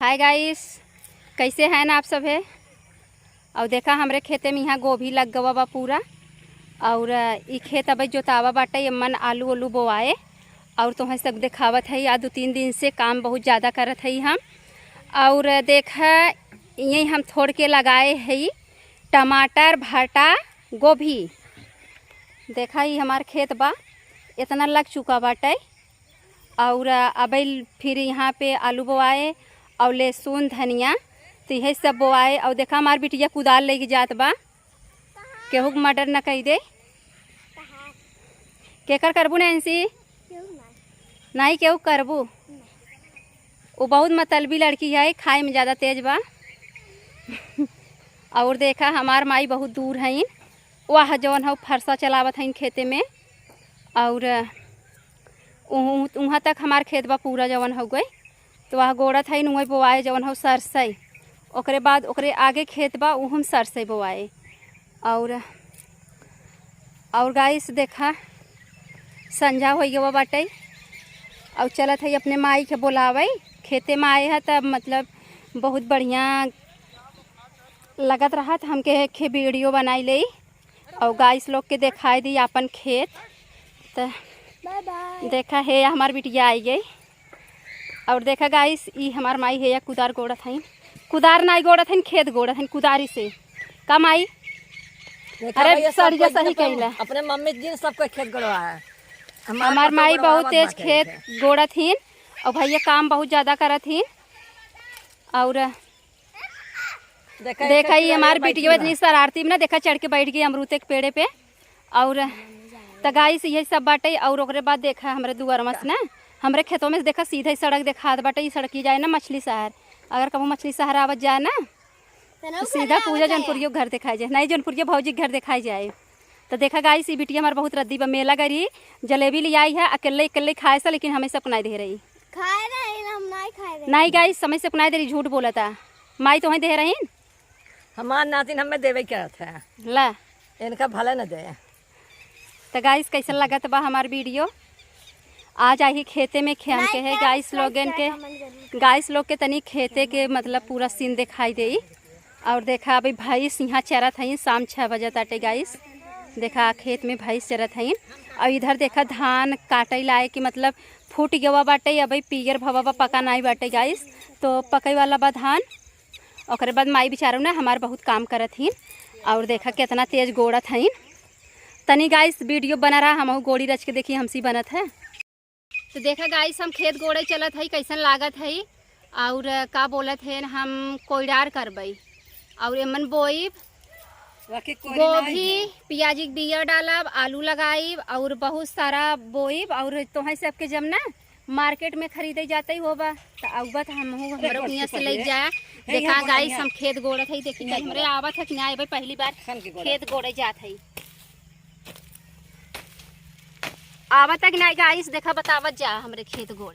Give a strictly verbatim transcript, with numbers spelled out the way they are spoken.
हाय गाइस, कैसे हैं आप सभे? और देखा, हमरे खेते में यहाँ गोभी लग गवा बा पूरा। और ई खेत अबे जोतावा बाटे, एमन आलू ओलू बोआए। और तोहें सब देखावत है, आ दो तीन दिन से काम बहुत ज़्यादा करत है हम। और देखा, यही हम थोड़ के लगाए है टमाटर, भाटा, गोभी। देखा, ई हमार खेत बा, इतना लग चुका बाटे। और अबे फिर यहाँ पे आलू बोआए और लहसुन, धनिया, तो यही सब बोआए। और देखा, हमार बिटिया कुदाल लेके जात बा, केहू के मर्डर न कई दे। केकर करबू नैन्सी? केहू ना। नहीं केहू करबू? वो बहुत मतलबी लड़की है, खाए में ज़्यादा तेज बा। और देखा, हमार माई बहुत दूर हईन, वह जवन हौ फरसा चलावत हईन खेते में। और उहाँ, उहाँ तक हमार खेत बा पूरा जवन हौ गई, तो वह गोड़त हईन, उहाँ बोआए जवन हौ सरसई। ओकरे बाद ओकरे आगे खेत बा, उहम सरसई बोआए। और, और गाइस देखा, संझा होइ गवा बाटे, और चलत है अपने माई के बोलावे। खेते में आए है तब मतलब बहुत बढ़िया लगत रहा, तो हमके एक वीडियो बनाई ले और गाइस लोग के देखाई दी आपन खेत। तो बाय बाय। देखा है, हमार बिटिया आई गई। और देखा गाइस, ई हमार माई है या कुदार गोड़त हईन। कुदार नाई गोड़त हईन, खेत गोड़त हईन कुदारी से। का माई? देखा अरे भैया, सब सरिया कोई सही अपने, कहिला। अपने मम्मी जी ने सबको खेत गोड़वा है। हमार हमार तो माई गोड़वा बहुत मत तेज बाटे खेत है। गोड़त हीन और भैया काम बहुत ज़्यादा करत हीन। और देखा, देखा, ये ई हमार बिटिया इतनी शरारती में ना, देखा, चढ़ के बैठ गई अमरूद के पेड़े पे। और त गाइस, यही सब बाटे। और ओकरे बाद देखा, हमरे दुआरवा से ना, हमरे खेतों में से देखा, सीधा ही सड़क देखात बाटे। ई सड़क जाए ना मछली शहर। अगर कबो मछली शहर आवत जाए ना, तो सीधा पूजा जौनपुरिया के घर देखाई जाए, नहीं, जौनपुरिया भौजी के घर देखाई जाए। तो देखा गाइस, ई बिटिया हमार बहुत रद्दी बा। मेला गरी जलेबी ले आई है, अकेले अकेले खाए सा, लेकिन हमें सब नाई दे रही। खाए रही, हम नाई खाए रही। नहीं गाइस, समय से नाई दे रही, झूठ बोलता। माई तोहें दे रही। हमार नातिन हमें देवे करत है। ला। इनका भले न दे। तो गाइस, कैसन लगत बा हमार वीडियो? आज आही खेते में, खे-, हम के है गाइस लोगन के, गाइस लोग के तनी खेते के मतलब पूरा सीन दिखाई देई। और देखा, अभी भैंस यहाँ चरत हईन, शाम छः बजे ताटे गाइस। देखा, खेत में भैंस चरत हईन। और इधर देखा, धान काटे लाए कि मतलब फूट गवा बाटे, अभी पीयर भवा बा, पका नाई बाटे गाइस। तो पके वाला बा धान। ओकरे बाद माई बेचारू ना हमार बहुत काम करत हीन। और देखा, कितना तेज गोड़त हईन। तनी गाइस, वीडियो बना रहा, हमहू गोड़ी रच के देखी, हमसी बनत है। तो देखा गाइस, हम खेत गोड़े चलत हई, कैसन लागत हई और का बोलत है, हम कोइडार करबई और एमन बोइब, बाकी कोरी नाई गोभी, है। पियाजी के बिया डालब, आलू लगाइब और बहुत सारा बोइब। और तोहें सबके जब ना मार्केट में खरीदे जाते ही होबा, तो आउबा तो हमहू, हमरो हियाँ से लेके जाए। देखा गाइस, हम खेत गोड़त हई, देखी कहीं हमरे आवत है कि ना आए, पहली बार खेत गोड़े जात हई। आवत है कि ना गाइस, देखा, बतावत जा हमरे खेत गोड़े।